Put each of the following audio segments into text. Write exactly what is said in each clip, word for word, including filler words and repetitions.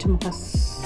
ཁྲིམས་ཁ།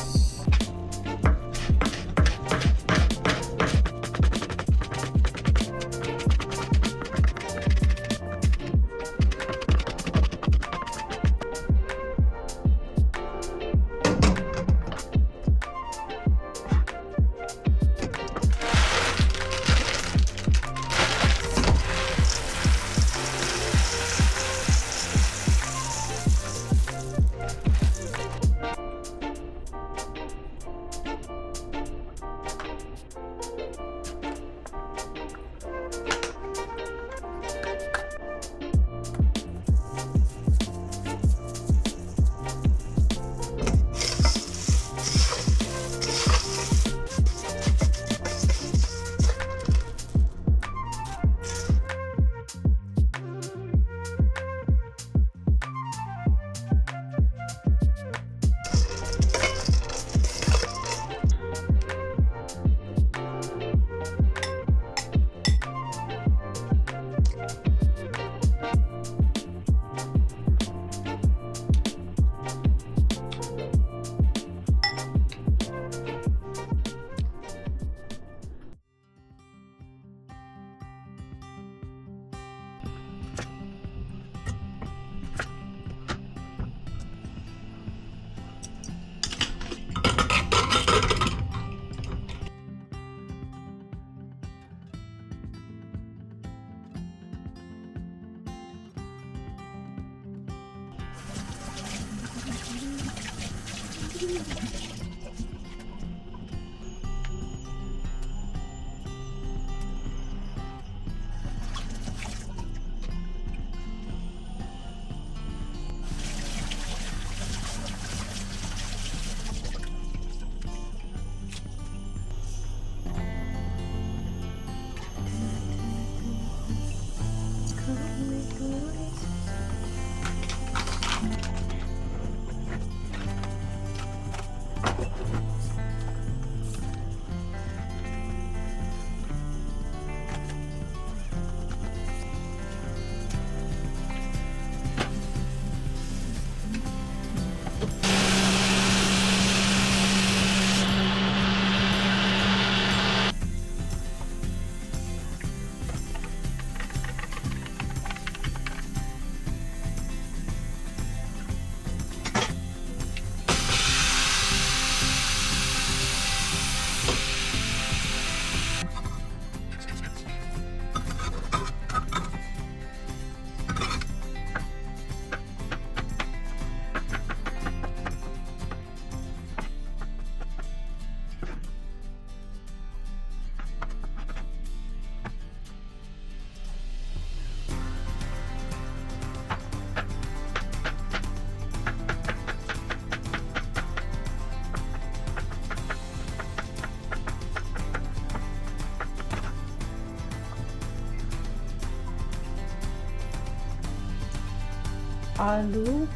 ཨ་ལུ།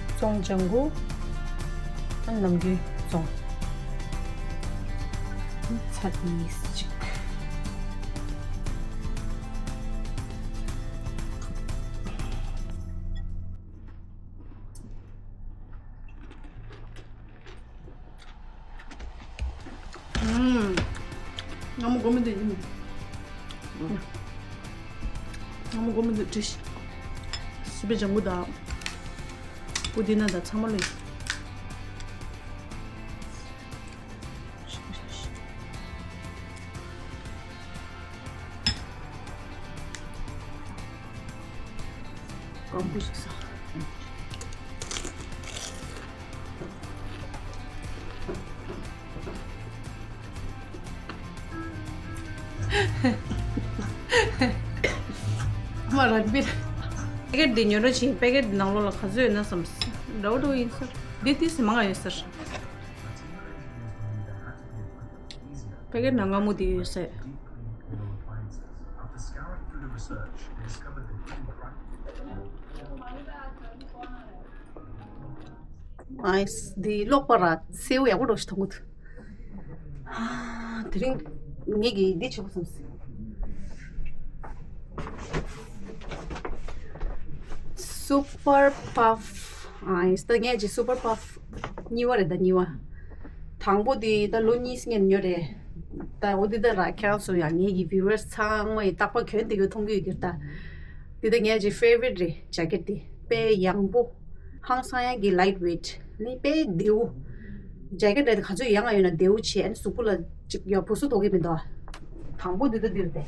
བཙོང་ལྗང་གུ། ཨ་ནམ་རྒྱུན་བཙོང་། ཚྭ་གཉིས་གཅིག་ཨུམ། ང་མོ་སྒོར་མོ་འདི་ཡིན། ང་མོ་སྒོར་མོ་འདི་བྲིས། སི་པན་ལྗང་གུ་དང་། པུ་དི་ན་དང་ཚང་མ་ལོས། སྐམ་པོ་ཞིག་ཟ། མ་རག་པིར། པེ་ཀེཊ་འདི་ཉོ་རོགས་བྱེད། པེ་ཀེཊ་འདི་ནང་ལོགས་ལ་ག་ཚོད་ཡོད་ན་བསམ། འདྲ་བོ་འདྲ་བོ་ཡིན་ས། འདི་ཏོག་ཙམ་མང་ང་ཡོད་ས་རེད། པེ་ཀེཊ་ནང་སྔ་མོ་དེ་ཡོད་ས་ཡོད། ཨའི་འདི་ཀློག་པ་ར་སེའུ་ཡག་པོ་འདྲ་ཞིག་མཐོང་གི་འདུག་ཨ། དེ་རིང་ངེད་ཀྱིས་འདི་བྱེད་དགོས་བསམ་སོང་། Super Puff། ཨའི་ད་ངས་ཀྱི་Super Puff། གཉིས་པ་རེད་ད། གཉིས་པ། དང་པོ་དེ་ད་ལོ་གཉིས་སྔོན་ཉོས་རེད། ད་འོ་དེ་ད་ར་ཁྱེད་རང་ཚོ་ཡང་ངེད་ཀྱི་viewers་ཚང་མ་ཡི་རྟག་པར་གྱོན་བསྡད་ཡོད་མཐོང་གི་ཡོད་ཀྱི་རེད་ད། དེ་ད་ངའི་ཅིག་favorite རེད། jacket དེ་དཔེ་ཡང་པོ། ཧང་སང་ཡང་གི light weight ནི་དཔེ་བདེ་བོ། jacket རེད་ག་ཚོད་ཡང་ཡོད་ན་བདེ་བོ་བྱས། ཨ་ནི་གཟུགས་པོ་ལ་ཅིག་ཡ་བུ་སུ་དོག་གི་མི་འདུག་ཨ། དང་པོ་འདི་ད་འདིར་ཏེ།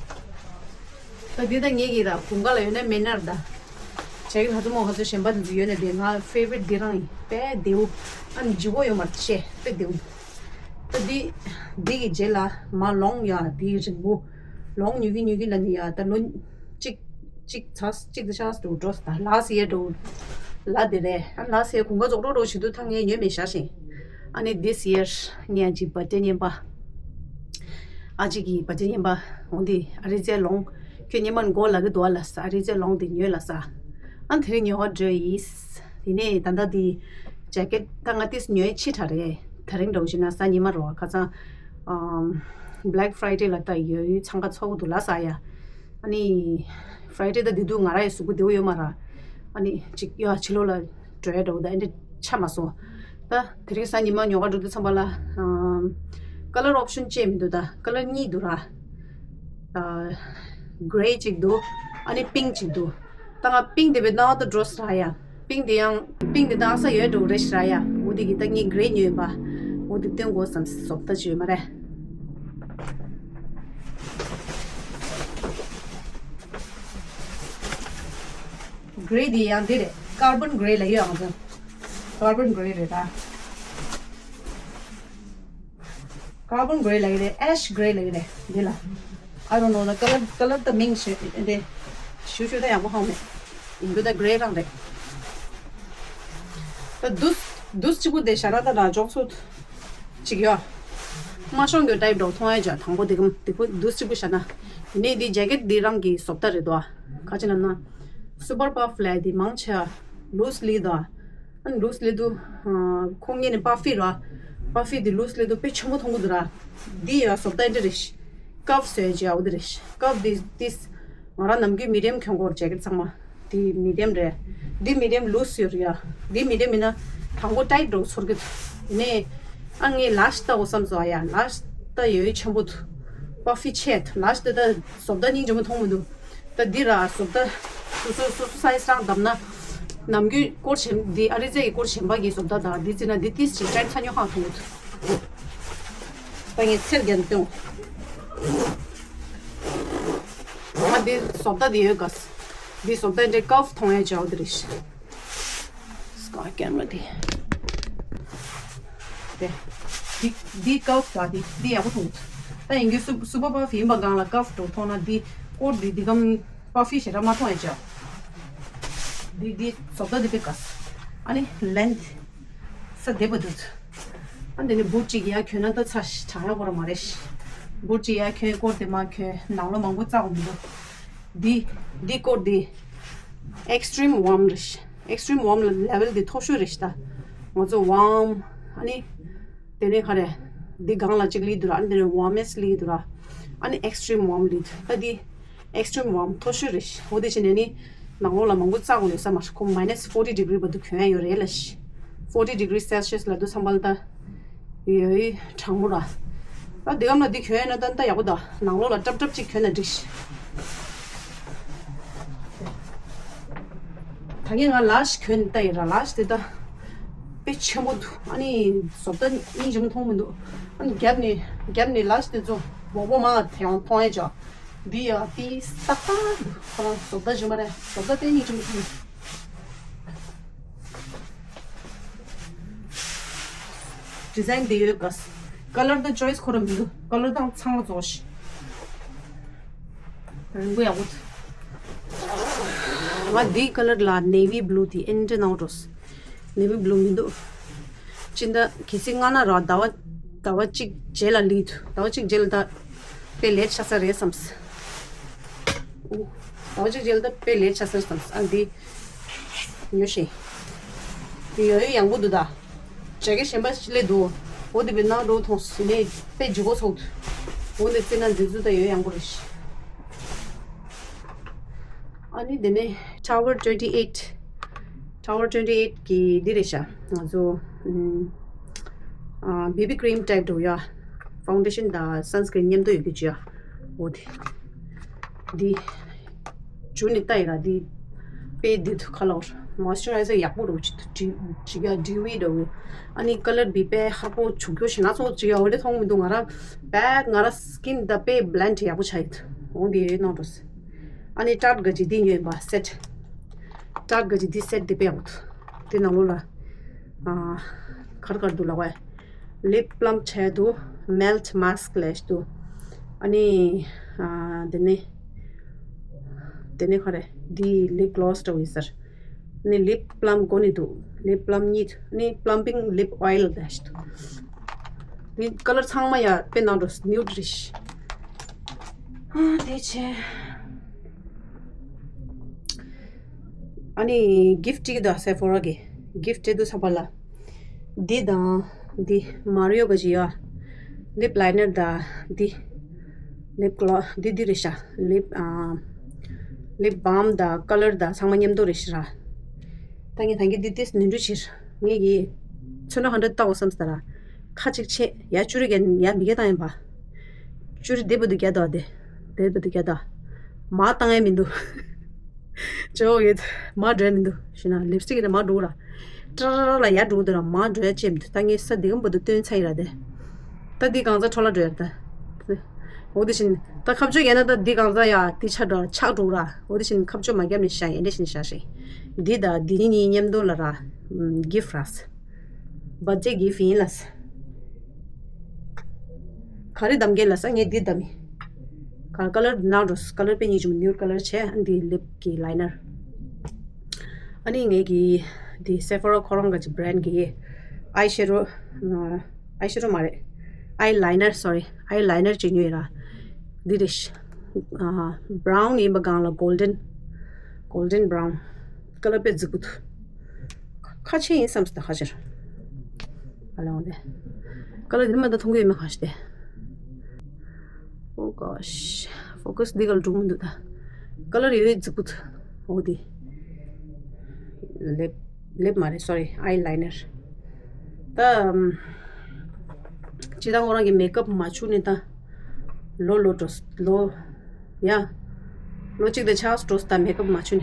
ད་འདི་ད་ངེད་ཀྱི་ད་བུང་ཁ་ལ་ཡོད་ན་མེད་ན་ར་ད། jacket ག་ཚོད་མོ་ག་ཚོད་གཞན་པ་འདི་ཚོ་ཡོད་ན་དེ་ང་favorite འདི་རང་ཡིན། དཔེ་བདེ་བོ། ཨ་ནི་ལྗིད་པོ་ཡོད་མ་རེད་བྱས་དཔེ་བདེ་བོ། ད་འདི་འདི་གི་རྗེས་ལ་མ་ལོང་ཡ་འདི་རིང་པོ། ལོང་ཉུལ་གི་ཉུལ་གི་ལ་ནི་ཡ་ད་ལོ་གཅིག་གཅིག་ཚ་གཅིག་ཏུ་ཤག་ཏུ་འགྲོ་ད་last year འགྲོ། ལ་དེ་རེད། ཨ་last year གུང་ག་རྫོགས་འགྲོ་འགྲོ་བྱེད་དུས་ད་ངས་ཉོས་མེད་ཤག་ཤིང་། ཨ་ནི་this year ངས་ཅིག་birthday རྔན་པ། ཨ་ཅིག་གི་བ་ཅི་ཉན་པ། འོ་འདི་ཨ་རི་ཙེ་ལོང་། ཁྱོད་ཉན་མ་མགོ་ལ་གི་འདུག་ཨ་ལ་ས། ཨ་རི་ཙེ་ལོང་འདི་ཉོས་ལ་ས། ཨ་དེ་རིང་ཉོ་བ་འགྲོ་ཡིས། དེ་ནས་ད་ལྟ་འདི་jacket ད་ང་ཏིས་ཉོས་ཕྱི་དྲ་རེད། དེ་རིང་འགྲོ་བཞིན་ན་ས་ཉི་མ་རོ་ཁ་ཚང་། ཨམ། Black Friday ལ་ད་ཡོད་ཡོད་འཚང་ཁ་ཚོགས་འདུག་ལ་ས་ཡ། ཨ་ནི་Friday ད་འདི་འདུག་ང་ར་ཡི་གཟུགས་པོ་བདེ་བོ་ཡོད་མ་ར། ཨ་ནི་ཅིག་ཡ་ཕྱི་ལོགས་ལ་འགྲོ་ཡ་འགྲོ་ད་ཨ་འདྲ་ཆ་མ་སོང་། ད་དེ་རིང་གཟའ་ཉི་མ་ཉོ་ག་འགྲོ་དུས་ཙམ་པ་ལ། ཨམ། color option ཅེས་མི་འདུག་ད་color གཉིས་འདུག་ར། ཨ། gray ཅིག་འདུག་ཨ་ནི་pink ཅིག་འདུག་ད་ང་pink དེ་བས་ནང་དུ་འགྲོ་ས་ར་ཡ། pink དེ་ཡང་pink དེ་ནང་ས་ཡོད་འགྲོ་རེ་ཞིག་ར་ཡ། འོ་དེ་གི་ད་ངས་gray ཉོས་པ། འོ་དེ་སྟོན་དགོས་བསམ་བཟོ་ལྟ་ཅིག་ཡོད་མ་རེད། gray དེ་ཡང་འདི་རེད། carbon gray ལ་ཡོད་ཨང་ཚོ། carbon gray རེད་ད། carbon gray ལ་ཡོད་རེད། ash gray ལ་ཡོད་རེད་འདི་ལ། I don't know the color color ད་མིང་ཞུ་འདི། ཞུ་ཞུ་ད་ཡག་པོ་ཧང་མེད། ཡིན་རྒྱུ་ད་gray རང་རེད། ད་དུས་དུས་གཅིག་པུ་དེ་ཞར་ད་ད་འཇོག་ཚུལ། ཅིག་ཡོད། མ་ཤོང་གི་type འགྲོ་མཐོང་ཡ་ཅག་དང་པོ་དེ་གམ་དེ་པོ་འདུག་གཅིག་པུ་བྱ་ན། ཡིན་ནའི་འདི་jacket འདི་རང་གི་བཟོ་ལྟ་རེད་དོ། ག་ཅི་ལབ་ན། super puff ལས་འདི་མང་ཆེ་བ་loose ལི་དོ། ཨ་ནི་loose ལི་དུ། ཁོང་ངེད་ནི་puffy ར། puffy འདི་loose ལི་དུ་དཔེ་ཆེན་པོ་མཐོང་གི་འདུག་ར། འདི་ཡ་བཟོ་ལྟ་འདི་རེད། cuff བཟོས་ཅི་ཡ་འོ་འདི་རེད། cuff འདི་འདི། ང་རང་ནམ་རྒྱུན་medium གྱོན་གོ་jacket ཚང་མ། འདི་medium རེད། འདི་medium loose ཡོད་རེད་ཡ། འདི་medium ཡིན་ན་དང་པོ་tight འགྲོ་ཚོར་གི་འདུག་ཡིན་ནའི། ཨ་ངས་large ལྟ་འོ་བསམ་སོང་ཡ། large ལྟ་ཡོད་ཆེན་པོ་འདུག puffy ཆེ་large ལྟ་ལྟ་བཟོ་ལྟ་སྙིང་རྗེ་མོ་མཐོང་མི་འདུག་ད་འདི་ར་བཟོ་ལྟ་སོ་སོ་སོ་སོ་size རང་བདམས་ན། ནམ་རྒྱུན་སྐོར་ཆེན་འདི་ཨ་རི་ཙེ་ཡི་སྐོར་ཆེན་པ་གི་བཟོ་ལྟ་དང་འདི་བརྩིས་ན་འདི་ཏིས་ཅིག་tight ཚ་ཉོ་ཧང་མཐོང་གི་འདུག་ད་ངས་ཚེར་རྒྱན་སྟོན། ང་འདི་བཟོ་ལྟ་འདི་ཡོད་ག་འདི་བཟོ་ལྟ་འདྲའི་cuff མཐོང་ཡ་ཅིག་འོ་འདི་རེད། sky camera འདི། དེ། འདི་འདི་cuff ད་འདི་འདི་ཡག་པོ་མཐོང་། ད་ཡིན་གྱི་super puff ཡིན་པ་གང་ལ་cuff འགྲོ་མཐོང་ན་འདི་སྐོར་འདི་འདི་གམ་puffy ཞེ་དྲག་མ་མཐོང་ཡ་ཅིག་འདི་འདི་བཟོ་ལྟ་འདི་དཔེ་ག་ཨ་ནི་length ས་བདེ་པོ་འདུག་ཨ་འདི་ནི་boot གཅིག་ཡར་གྱོན་ན་ད་ཚ་ཞིག་གྲང་ཡག་པོ་ར་མ་རེད། boot གཅིག་ཡར་གྱོན་སྐོར་དེ་མ་གྱོན་ནང་ལོ་མང་པོ་བཙག་འོང་མི་འདུག་འདི་འདི་སྐོར་འདི་extreme warm རེད། extreme warm ལ་level འདི་མཐོ་ཤོས་རེད་ཤག་ད་ང་ཚོ་warm ཨ་ནི་དེ་ནས་ག་རེ་འདི་སྒང་ལ་གཅིག་ལི་འདུག་ར། ཨ་ནི་དེ་ནས་warmest ལི་འདུག་ར། ཨ་ནི་extreme warm ལི་འདུག་ད་འདི། extreme warm མཐོ་ཤོས་རེད། འོ་དེ་བྱས་ནས་ནི་ནང་ལོགས་ལ་མང་པོ་བཙག་དགོས་ཡོད་ས་མ་རེད། ཁོ་minus forty degree བར་དུ་གྱོན་ཡ་ཡོད་རེད་ལ་ཤི། forty degree Celsius ལ་དུ་ཚང་མ་ལ་ད་ཡོད་གྲང་མོ་ར། ད་འདི་གམ་ལ་འདི་གྱོན་ཡ་ན་ད་ད་ཡག་པོ་ད་ནང་ལོགས་ལ་ཏྲབ་ཏྲབ་ཅིག་གྱོན་ན་འགྲིག་ཤི། ད་ངས་ང་large གྱོན་ད་ཡིན་ར། large དེ་ད་དཔེ་ཆེན་པོ་འདུག་ཨ་ནི་བཟོ་ལྟ་སྙིང་རྗེ་མོ་མཐོང་མི་འདུག་ཨ་ནི་རྒྱབ་ནས་རྒྱབ་ནས་large དེ་ཚོ་སྦོག་སྦོག་མང་ལ་དེ་ཡང་མཐོང་ཡ་ཅག་འདི་ཡ་དེ་ས་ཁ་འདུག་ཁོ་རང་བཟོ་ལྟ་བྱུང་མ་རེད། བཟོ་ལྟ་དེ་གཉིས་ཅུང་ཅུང་design དེ་ཡོད་ག color དང་choice ཁོ་རང་མི་འདུག color དང་ཚང་མ་རྫོགས་ཤིག་རིང་པོ་ཡག་པོ་འདུག་ང་འདི་color ལ་navy blue དེ་ཨེ་འདྲ་ནང་འགྲོ། navy blue མི་འདུག་སྤྱི་ཟླ་གལ་སྲིད་སྔ་ན་ར་ཟླ་བ་ཟླ་བ་གཅིག་རྗེས་ལ་ལི་འདུག་ཟླ་བ་གཅིག་རྗེས་ལ་ད་དཔེ་ལས་ཆགས་ས་རེད་བསམས། ཨོ། ཟླ་བ་གཅིག་རྗེས་ལ་ད་དཔེ་ལས་ཆགས་ས་རེད་བསམས། ཨ་འདི་ཉོ་ཤེས། འདི་ཡོད་ཡོད་ཡང་པོ་འདུག་ད། jacket གཞན་པ་ཞིག་སླེབས་འདུག་འོ་འདི་པའི་ནང་འགྲོ་མཐོང་ཟིན་ནས་དཔེ་ལྗིད་ཁོག་ཚོགས་འདུག་འོ་འདི་བརྩིས་ན་འདི་ཚོ་ད་ཡོད་ཡང་པོ་རེད་ཤག་ཨ་ནི་དེ་ནས་Tower twenty eight། Tower twenty eight གི་འདི་རེད་ཤག་ང་ཚོ་ཨུམ། ཨ། བེ་བི་ཀི་རིམ་ཊའིབ་འདྲ་བོ་ཡ། ཕའུན་ཌེ་ཤན་དང་སན་སི་ཀི་རིན་མཉམ་དུ་ཡོད་རྒྱུ་ཅིག་ཡ། འོ་དེ། འདི། འཇུ་ནི་ལྟ་ཡི་ར་འདི། དཔེ་འདི་ཐུག་ཁ་ལོར། མོ་ཨིས་ཅར་རའི་ཟར་ཡག་པོ་འདྲ་བོ་ཅིག་འདྲ་བོ་ཅིག་ཡ། ཌི་ཝི་འདྲ་བོ། ཨ་ནི་ཀ་ལར་འདི་དཔེ་ཧར་པོ་བྱུག་རྒྱུ་ཞིག་སྣ་ཚོགས་ཅིག་ཡ། འོ་དེ་མཐོང་མི་འདུག་ང་ར། དཔེ་ང་ར་སི་ཀིན་ད་དཔེ་བི་ལེན་ཌི་ཡག་པོ་ཆགས་ཡོད། འོ་འདི་ཡོད་གནང་འགྲོ། ཨ་ནི་ཊར་ག་ཅིག་འདི་ཉོས་ཡིན་པ་སེ་ཊི། ཊར་ག་ཅིག་འདི་སེ་ཊི་འདི་དཔེ་ཡག་པོ་འདུག་དེ་ནང་ལོགས་ལ། ཨ། ག་རེ་ག་རེ་འདུག་ལབ་པས། ལིབ་པི་ལམ་བྱས་འདུག་མེལ་ཊི་མཱ་སི་ཀི་ལབ་ཡས་འདུག་ཨ་ནི། ཨ། དེ་ནས། དེ་ནས་ག་རེ། འདི་ལིབ་གི་ལོ་སི་འདྲ་བོ་ཡིན་ཟེར། ཨ་ནི་ལིབ་པི་ལམ་གོན་ནི་འདུག་ལིབ་པི་ལམ་གཉིས། ཨ་ནི་པི་ལམ་པིང་ལིབ་ཨོ་ཡལ་ལབ་ཡས་འདུག་འདི་ཀ་ལར་ཚང་མ་ཡ་དཔེ་ནང་འགྲོ་ནིའུ་ཌི་རེད་ཤག་ཨ། དེ་བྱས། ཨ་ནི་གིཕ་ཊི་གཅིག་དང་སེ་ཕོ་ར་གི་གིཕ་ཊི་དུ་ཚང་པ་ལ། འདི་དང་འདི་མ་རི་ཡོ་ག་ཅིག་ཡ། ལིབ་ལའི་ནར་དང་འདི། ལིབ་གི་ལོ་འདི་འདི་རེད་ཤག་ལིབ། ཨ། ལིབ་བམ་དང་ཀ་ལར་དང་ཚང་མ་མཉམ་དུ་རེད་ཤག་ད་ངས་ད་གིན་འདི་ཏིས་ནོར་འཁྲུལ་བྱས། ངས་ཀྱིས་ཚོན་ཁྲ་ག་འདྲ་བཏགས་དགོས་བསམ་སྟེ་ར། ཁ་ཅིག་ཆད་ཡ། ཅུ་རི་གན་ཡ་མི་ག་བཏང་ཡིན་པ། ཅུ་རི་དེ་བར་དུ་རྒྱག་དོ་དེ། དེ་བར་དུ་རྒྱག་དོ། མར་བཏང་ཡ་མི་འདུག་ཇོ་ཡོད། མར་འགྲོ་ཡ་མི་འདུག་ཤི་ན་ལིབ་སི་ཊིག་ཡིན་ན་མར་འགྲོ་ར། ཏྲ་ར་ར་ལ་ཡར་འགྲོ་འདུག་ར། མར་འགྲོ་ཡ་ཅེས་མི་འདུག་ད་ངས་ས་འདི་གམ་བར་དུ་བཏོན་ཚར་ཡིན་ར་དེ། ད་འདི་གང་ཚ་འཕྲོ་ལ་འགྲོ་ཡ་ད། འོ་དེ་བཞིན་ད་ཁ་གཅོད་ཡིན་ན་ད་འདི་གང་ཚ་ཡ་འདི་ཆ་འགྲོ་ཆག་འགྲོ་ར། འོ་དེ་བཞིན་ཁ་གཅོད་མ་བརྒྱབ་ནས་བཞག་ཡིན་དེ་བཞིན་བཞག་ཤིག་འདི་དང་འདི་གཉིས་མཉམ་དུ་ལ་ར། གིཕ་ར། བར་ཐི་ཌེ་གིཕ་ཡིན་ལ། ག་རེ་འདམ་གྱི་ལ་ས་ངས་འདི་འདམ་ཡིན། ག་ཀ་ལར་ནང་འགྲོ། ཀ་ལར་དཔེ་གཉིས་བྱུང་། ནིའུ་ཌི་ཀ་ལར་བྱས། ཨ་འདི་ལིབ་གི་ལའི་ནར། ཨ་ནི་ངས་ཀྱི་འདི་སེ་ཕོ་ར་ཁོ་རང་ག་ཅིག་བྷི་རན་ཌི་གི་ཨའི་ཤེ་ཌོ། ཨའི་ཤེ་ཌོ་མ་རེད། ཨའི་ལའི་ནར། སོ་རི། ཨའི་ལའི་ནར་ཅིག་ཉོས་ཡིན་ར། འདི་རེད། ཨ། བྷ་རའུན་ཡིན་པ་སྒང་ལ་གོལ་ཌན། གོལ་ཌན་བྷ་རའུན། ཀ་ལར་དཔེ་རྫིག་པོ་འདུག་ཁ་ཆེ་ཡིན་བསམ་སྟེ་ཁ་ཆེར། ཨ་ལེ་འོ་ལེ། ཀ་ལར་འདི་མ་ད་མཐོང་གི་ཡོད་མེད་ཁ་ཤས་ཏེ། Oh gosh. ཕོ་ཀ་སི་འདི་ག་ལ་འགྲོ་མི་འདུག་ད། ཀ་ལར་ཡོད་རྫིག་པོ་འདུག་འོ་དེ། ལིབ། ལིབ་མ་རེད། སོ་རི། ཨའི་ལའི་ནར། ད། ཨམ། སྤྱིར་བཏང་ཁོ་རང་གི་མེག་ཨབ་མ་བྱུགས་ནས་ད། ལོ་ལོ་འགྲོ། ལོ། ཡ། ལོ་གཅིག་དང་ཕྱེད་ཀ་འགྲོ་ད་མེག་ཨབ་མ་བྱུགས་ནས།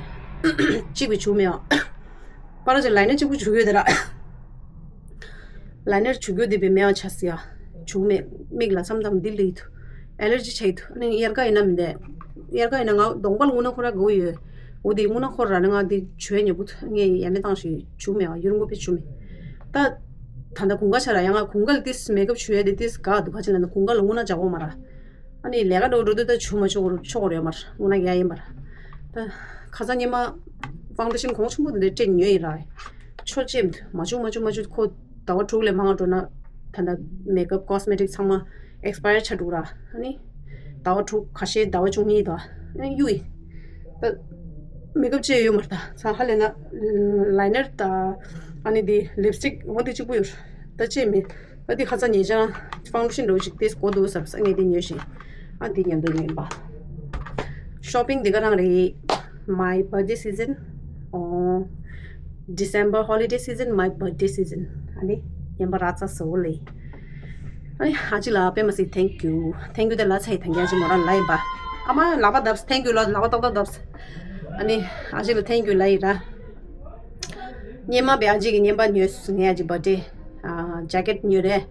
གཅིག་པུ་བྱུགས་མེད་ཨ། པ་ར་ཅིག་ལའི་ནར་གཅིག་པུ་བྱུགས་ཡོད་དེ་ར། ལའི་ནར་བྱུགས་ཡོད་དེ་བས་མེད་ཨ་ཆ་སི་ཡ། བྱུགས་མེད། མིག་ལ་མཚམས་མཚམས་འདི་ལུས་འདུག་ཨེ་ལར་ཇི་ཆགས་འདུག་ཨ་ནི་དབྱར་ཁ་ཡིན་ན་མི་འདུག་དབྱར་ཁ་ཡིན་ན་ང་གདོང་པ་ལ་རྔུལ་ནག་ཁོ་ར་དགོས་ཡོད། འོ་དེ་རྔུལ་ནག་ཁོ་ར་ནི་ང་འདི་བྱུགས་ཉོ་བུ་ངས་ཡ་མེད་བཏང་ཞིག་བྱུགས་མེད་ཨ། ཡུ་རུ་མགོ་པས་བྱུགས་མེད། ད། ད་ལྟ་དགུན་ཁ་ཆགས་ར་ཡ། ང་དགུན་ཁ་ལ་ཏིས་མེག་ཨབ་བྱུགས་ཡ་དེ་ཏིས་དགའ་འདུག་ག་ཅི་ལ་ན་དགུན་ཁ་ལ་རྔུལ་ནག་འཇགས་འོ་མ་ར། ཨ་ནི་ལས་ཀ་འགྲོ་འགྲོ་དུས་ད་བྱུགས་མ་བྱུགས་ཆོག་རེད་མ་ར། རྔུལ་ནག་ཡ་ཡིན་པ་ར། ད། ཁ་སང་ཉི་མ། ཕའུན་ཌེ་ཤན་གོང་ཆེན་པོ་འདི་འདྲ་སྤྲད་ཉོས་ཡིན་ར། ཆོ་ཅེམ་མ་བྱུགས་མ་བྱུགས་མ་བྱུགས་ཁོ་ཟླ་བ་དྲུག་ལས་མང་བ་འགྲོ་ན། ད་ལྟ་མེག་ཨབ་ཀོ་སི་མེ་ཊིག་ཚང་མ་ཨེག་སི་པ་ཡར་ཆགས་འགྲོ་ར། ཨ་ནི། ཟླ་བ་དྲུག་ཁ་ཤས་ཟླ་བ་བཅུ་གཉིས་དང་ཨ་ནི་གཡུག་ཡིན། ད། མེག་ཨབ་བཅས་ཡོད་མ་རེད་ད། ཚང་ཧ་ལས་ན། ལའི་ནར་དང་། ཨ་ནི་འདི་ལིབ་སི་ཊིག་འོ་འདི་གཅིག་པུ་ཡོད་ར། ད་བཅས་མེད། ཨ་འདི་ཁ་སང་ཉེ་ཆར་ཕའུན་ཌེ་ཤན་འདྲ་བོ་ཞིག་ཏིས་གོ་འདུག་བསམ་ས་ངས་འདི་ཉོས་ཤིང་། ཨ་འདི་མཉམ་དུ་ཉོས་པ། ཤོ་པིང་འདི་ག་རང་རེད། My birthday season. Oh, December holiday season, my birthday season. ཨ་ནི་ཉན་པ་ར་ཚ་སོ་ལེ། ཨ་ནི་ཨ་ཅི་ལ་དཔེ་མ་སྲིད་thank you thank you དེ་ལ་ཚ་ཡི་ཐང་རྒྱ་ཅི་མོ་རང་ལ་ཡིན་པ། ཨ་མ་ལག་པ་བརྡབས། thank you ལ་ལག་པ་ཏག་ཏག་བརྡབས། ཨ་ནི་ཨ་ཅི་ལ་thank you ལ་ཡིན་ར། སྔོན་མ་བས་ཨ་ཅི་གི་སྔོན་མ་ཉོས་སོང་། ངས་ཨ་ཅི་བར་ཌེ། ཨ། ཇེ་ཀེཊ་ཉོས་རེད།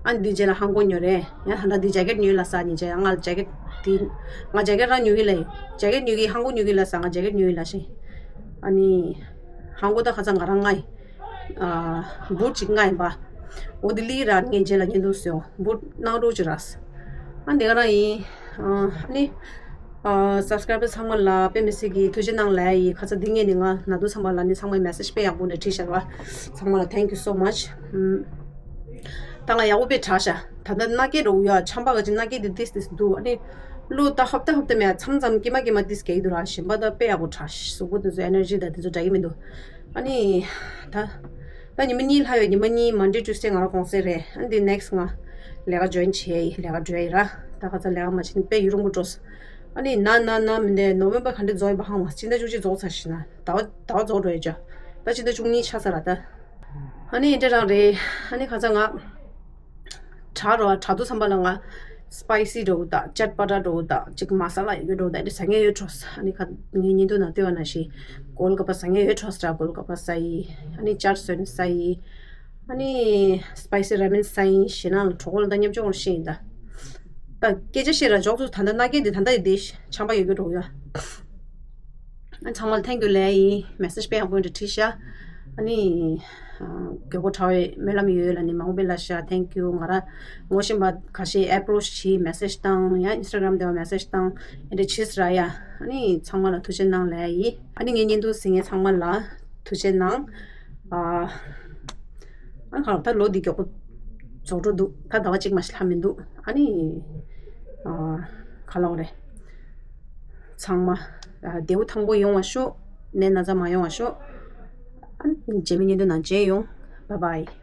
ཨ་ནི་འདི་རྗེས་ལ་ཧང་གོ་ཉོས་རེད། ཡང་ད་ལྟ་འདི་ཇེ་ཀེཊ་ཉོས་ལ་ས་ཉི་ཇེ་ཡང་ང་ལ་ཇེ་ཀེཊ་འདི། ང་ཇེ་ཀེཊ་རང་ཉོ་གི་ལ་ཡིན། ཇེ་ཀེཊ་ཉོ་གི་ཧང་གོ་ཉོ་གི་ལ་ས་ང་ཇེ་ཀེཊ་ཉོ་གི་ལ་ཤེ། ཨ་ནི། ཧང་གོ་ད་ཁ་ཚ་ང་རང་ང་ཡིན། ཨ། བུ་ཅིག་ང་ཡིན་པ། འོ་འདི་ལི་ར་ངས་རྗེས་ལ་ཉན་འདུག་སེ་བུ་ནང་རོགས་ཅིག་ར། ཨ་འདི་ག་རང་ཡིན། ཨ་ནི། ཨ། སབ་སི་ཀ་རའི་བར་ཚང་མ་ལ་དཔེ་མི་སྲིད་ཀྱི་ཐུགས་རྗེ་གནང་ལབ་ཡ་ཡིན། ཁ་ཚ་འདི་ངས་ནི་ང་ན་དུ་ཚང་མ་ལ་ནི་ཚང་མའི་མེ་སེ་ཇི་དཔེ་ཡག་པོ་འདྲ་བྲིས་བཞག་པ། ཚང་མ་ལ་thank you so much. ཨམ། ད་ང་ཡག་པོ་དཔེ་དྲག་ཤག་ད་ལྟ་མནའ་སྐྱེལ་རོགས་ཡ་ཆམ་པ་ག་ཅིག་མནའ་སྐྱེལ་དེ་ཏིས་ཏིས་འདུག་ཨ་ནི། གློ་ད་ཧབ་ཏ་ཧབ་ཏ་མེད་མཚམས་མཚམས་ཀྱི་མ་ཀྱི་མ་ཏིས་སྐྱེ་གི་འདུག་ར། ཞིམ་པ་ད་དཔེ་ཡག་པོ་དྲག་གཟུགས་པོ་དེ་ཚོ་ཨེ་ནར་ཇི་ད་དེ་ཚོ་དྲག་གི་མི་འདུག་ཨ་ནི། ད། ད་ཉི་མ་གཉིས་ལྷག་ཡོད། ཉི་མ་གཉིས་མན་ཌེ་ཊུ་སི་ཌེ་ང་རང་གུང་སེང་རེད། ཨ་འདི་ནེག་སི་ཊི་ང་ལས་ཀ་ཇོ་ཡིན་བྱས་ཡིན། ལས་ཀ་འགྲོ་ཡིན་ར། ད་ཁ་ཚ་ལས་ཀ་མ་བྱེད་ནི་དཔེ་ཡུན་རིང་པོ་འགྲོ་སོང་། ཨ་ནི་ན་ན་ན་མི་འདས་ནོ་ཝེམ་བར་ག་འདྲ་རྫོགས་ཡིན་པ་ཧང་བ། སྤྱི་ཟླ་བཅུ་གཅིག་རྫོགས་ཚར་ཤི་ན་ཟླ་བ་ཟླ་བ་རྫོགས་འགྲོ་ཡོད་ཅག་ད་སྤྱི་ཟླ་བཅུ་གཉིས་ཆགས་ཚར་ར་ད། ཨ་ནི་འདྲ་རང་རེད། ཨ་ནི་ཁ་ཚ་ང་ དྲག་རོ། དྲག་དུས་ཙམ་པ་ལ་ང་སི་པའི་སི་འདྲ་བོ་དང་ཅཊ་པ་ཊ་འདྲ་བོ་དང་ཅིག་མ་ས་ལ་ཡོད་རྒྱུ་འདྲ་བོ་དང་དེ་ཟ་མཁན་ཡོད་འགྲོ། ཨ་ནི་ཁ་ངའི་བརྙན་ཐུང་ནང་ལྟོས་པ་ནང་བཞིན་གོལ་ག་པ་ཟ་མཁན་ཡོད་འགྲོ་ས་ར། གོལ་ག་པ་ཟ་ཡི། ཨ་ནི་ཅཊ་སོན་ཟ་ཡི། ཨ་ནི་སི་པའི་སི་ར་མེན་ཟ་ཡི། ཞེ་ན་གྲོགས་པོ་ལ་ད་མཉམ་སྤྱོད་ཤེས་ཡིན་ད། ད་སྐད་ཆ་བཤད་ར་འཇོག་ཚུལ་ད་ལྟ་མནའ་སྐྱེལ་འདི་ད་ལྟ་ཡི་དེ་ཆམ་པ་ཡོད་རྒྱུ་འགྲོ་ཡ། ཨ་ཚང་མ་ལ་ཐེང་ཀིའུ་ལབ་ཡིན། མེ་སེཇ་དཔེ་ཡག་པོ་འདྲ་བྲིས་ཤག་ཨ་ནི་ཨ་མགྱོགས་པོ་དྲག་པའི་སྨོན་ལམ་ཡོད་ལབ་ནི་མང་པོ་ལབ་ཤག་ཐེང་ཀིའུ། ང་རང་ངོ་ཤེས་པ་ཁ་ཤས་ཨེ་པོ་རོ་ཆི་བྱས་མེ་སེཇ་བཏང་ཡ། ཨིན་སི་ཊ་གྷ་རམ་དེ་བ་མེ་སེཇ་བཏང་ཨེ་འདྲ་བྱས་ར་ཡ། ཨ་ནི་ཚང་མ་ལ་ཐུགས་རྗེ་གནང་ལབ་ཡིན། ཨ་ནི་ངའི་བརྙན་ཐུང་གཟིགས་མཁན་ཚང་མ་ལ་ཐུགས་རྗེ་གནང་། ཨ་ཨ་ནི་ཁ་ལོ་ད་ལོ་འདི་མགྱོགས་པོ་རྫོགས་འགྲོ་འདུག་ད་ཟླ་བ་གཅིག་མ་ཞིག་ལྷག་མི་འདུག་ཨ་ནི་ཨ་ཁ་ལོ་རེད། ཚང་མ་ཨ་བདེ་པོ་ཐང་པོ་ཡོང་བ་ཤོག་ནད་ན་ཚ་མ་ཡོང་བ་ཤོག་ཨ་ནི་རྗེས་མའི་བརྙན་ཐུང་ནང་མཇལ་ཡོང་། བཱའི་བཱའི།